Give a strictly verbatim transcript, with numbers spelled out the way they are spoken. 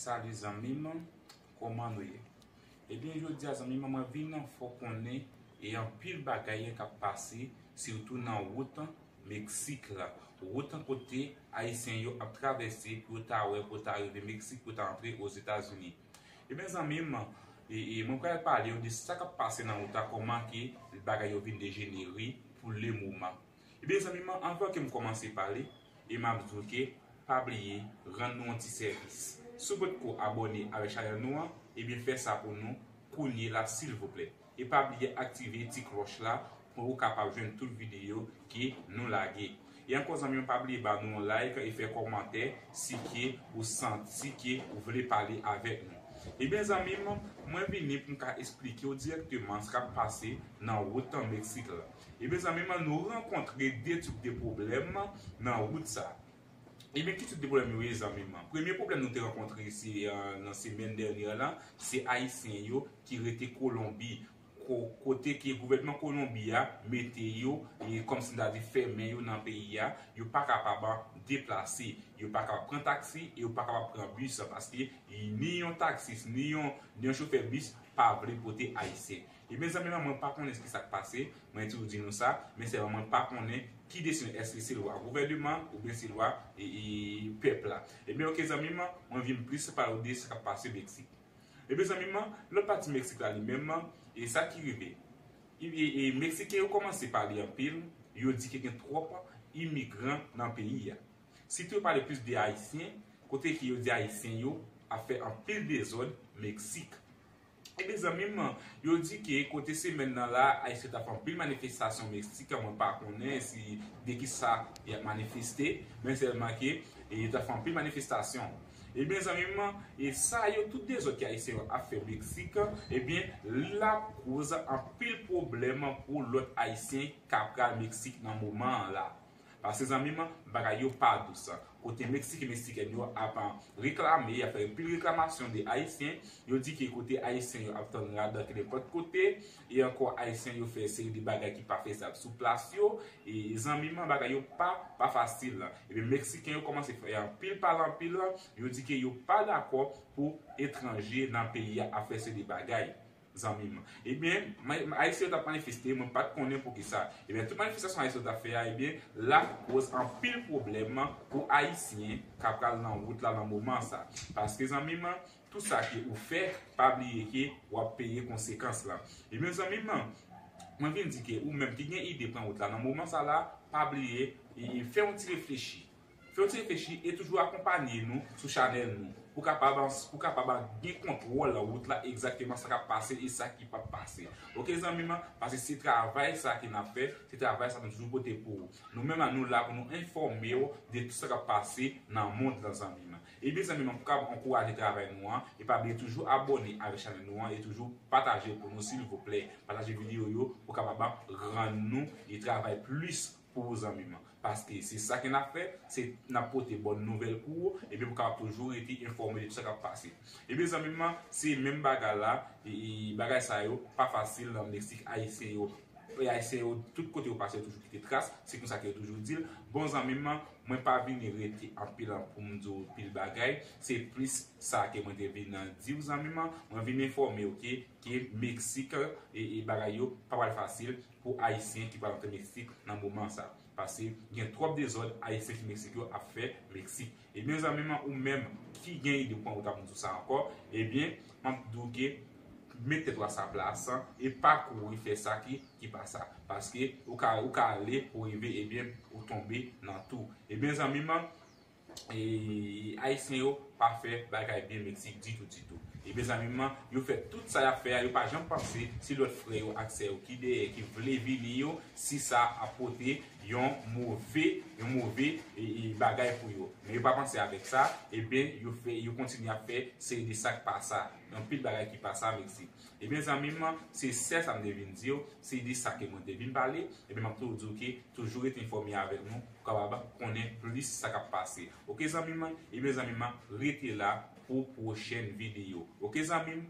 Salut zanmi m, kòman nou ye? Ebyen, jodi a zanmi m, mwen vin fè w konnen e anpil bagay k ap pase, sitou nan wout Meksik la. Wout kote Ayisyen yo ap travèse pou yo ta wè, pou yo ta rive Meksik, pou yo ta antre Ozetazini. Ebyen, zanmi m, e, e, mwen pral pale w de sa k ap pase nan wout la, kòman ke bagay yo vin dejenere pou le moman. Ebyen, zanmi m, anvan ke m kòmanse pale, e m ap di w ke pa bliye rann nou yon ti sèvis. Si w potko abòne avèk chanèl nou an, ebyen fè sa pou nou kounye la, silvouplè. E pa bliye aktive ti klòch la pou ou kapab jwenn tout videyo ke nou lage. E ankò, zanmi m, pa bliye ba nou yon like e fè kòmantè si ke ou santi ke ou vle pale avèk nou. Ebyen, zanmi m, mwen vini pou m ka esplike w dirèkteman sa k ap pase nan wout Meksik la. Ebyen, zanmi m, nou rankontre de tip de pwoblèm nan wout sa. Ebyen, ki tip de pwoblèm yo ye, zanmi m? Premye pwoblèm nou te rankontre se, eh, nan semèn dènyè la, se Ayisyen yo ki rete Kolonbi. Ko-, kote ke gouvènman Kolonbi a mete yo, e kòmsi m ta di fèmen yo nan peyi a, yo pa kapab deplase, yo pa kapab pran taksi, e yo pa kapab pran bis, paske ni yon taksis, ni yon, ni yon chofè bis pa vle pote Ayisyen. Ebyen, zanmi m, mwen pa konnen ki sa k pase, mwen toujou di nou sa, men sèlman mwen pa konnen ki desizyon, èske se lwa gouvènman oubyen se lwa, e, e, pèp la. Ebyen, oke, zanmi m, mwen vin plis pale w de sa k ap pase Meksik. Ebyen, zanmi m, lòt pati Meksik la li menm, e sa ki rive. E, e, e, Meksiken yo kòmanse pale anpil, yo di ke gen twòp imigran nan peyi a. Sitou yo pale plis de Ayisyen, kote ke yo di Ayisyen yo ap fè anpil dezòd Meksik. Ebyen, zanmi m, yo di ke kote semèn nan la, Ayisyen t ap fè anpil manifestasyon Meksik, mwen pa konnen si de ki sa y ap manifeste, men sèlman ke, e, yo t ap fè anpil manifestasyon. Ebyen, zanmi m, e sa yo, tout dezòd ke Ayisyen yo ap fè Meksik, ebyen, l ap koz anpil pwoblèm pou lòt Ayisyen k ap pral Meksik nan moman an la. Paske, zanmi m, bagay yo pa dous. Kote Meksiken, Meksikèn yo ap reklame, y ap fè anpil reklamasyon de Ayisyen. Yo di ke kote Ayisyen yo ap tann rad ke nenpòt kote. E ankò, Ayisyen yo fè seri de bagay ki pa fezab sou plas yo. E, zanmi m, bagay yo pa, pa fasil. Ebyen, Meksiken yo kòmanse fè anpil pale anpil. Yo di ke yo pa dakò pou etranje nan peyi a ap fè seri de bagay, zanmi m. Ebyen, ma-, ma-, Ayisyen yo t ap manifeste, mwen pa t konnen poukisa. Ebyen, tout manifestasyon Ayisyen yo t ap fè a, ebyen, l ap koz anpil pwoblèm pou Ayisyen k ap pral nan wout la nan moman sa. Paske, zanmi m, tout sa ke ou fè, pa bliye ke w ap peye konsekans la. Ebyen, zanmi m, mwen vin di ke ou menm ki gen ide pran wout la nan moman sa la, pa bliye, e, e fè yon ti reflechi. Fè yon ti reflechi e toujou akonpanye nou sou chanèl nou pou kapab, pou kapab gen kontwòl wout la, egzakteman sa k ap pase e sa ki p ap pase. Oke, zanmi m, paske se travay sa ke n ap fè, se travay sa nou toujou pote pou ou. Nou menm la, nou la pou nou enfòme w de tout sa k ap pase nan mond lan, zanmi m. Ebyen, zanmi m, pou kapab ankouraje travay nou an, e pa bliye toujou abòne avèk chanèl nou an e toujou pataje pou nou, silvouplè. Pataje videyo yo pou kapab rann nou e travay plis pou ou, zanmi m. Paske se sa ke n ap fè, se n ap pote bòn nouvèl pou ou, ebyen pou w kapab toujou rete enfòme de tout sa k ap pase. Ebyen, zanmi m, se menm bagay la, e, e bagay sa yo pa fasil nan Meksik, Ayisyen yo, e Ayisyen yo, tout kote yo pase, yo toujou kite tras, se konsa ke yo toujou di l. Bon, zanmi m, mwen pa vini rete anpil pou m di w pil bagay, se plis sa ke mwen te vin di w, zanmi m, mwen vin enfòme w ke, ke Meksik, e, e bagay yo pa pral fasil pou Ayisyen ki pral antre Meksik nan moman sa. Paske gen twòp dezòd Ayisyen ki Meksik yo ap fè Meksik. Ebyen, zanmi m, ou menm ki gen ide pou pran wout la, pou m di w sa ankò, ebyen, m ap di w ke met tèt ou a sa plas e pa kouri fè sa ki, ki pa sa. Paske ou ka, ou ka ale pou rive, ebyen, ou tonbe nan tou. Ebyen, zanmi m, e, Ayisyen yo pa fè bagay byen Meksik ditou, ditou. Ebyen, zanmi m, yo fè tout sa y ap fè a, yo pa janm panse si lòt frè yo ak sè yo ki dèyè, ki vle vini yo, si sa ap pote yon move, yon move, e, e, bagay pou yo. Men yo pa panse avèk sa, ebyen, yo fè, yo kontinye ap fè seri de sa k pa sa, anpil bagay ki pa sa Meksik. Ebyen, zanmi m, se sèl sa m te vin di w, se de sa ke mwen te vin pale. Ebyen, m ap toujou di w ke toujou rete enfòme avèk nou pou kapab konnen plis sa k ap pase. Oke, zanmi m? Ebyen, zanmi m, rete la pou pwochèn videyo. Oke, zanmi m?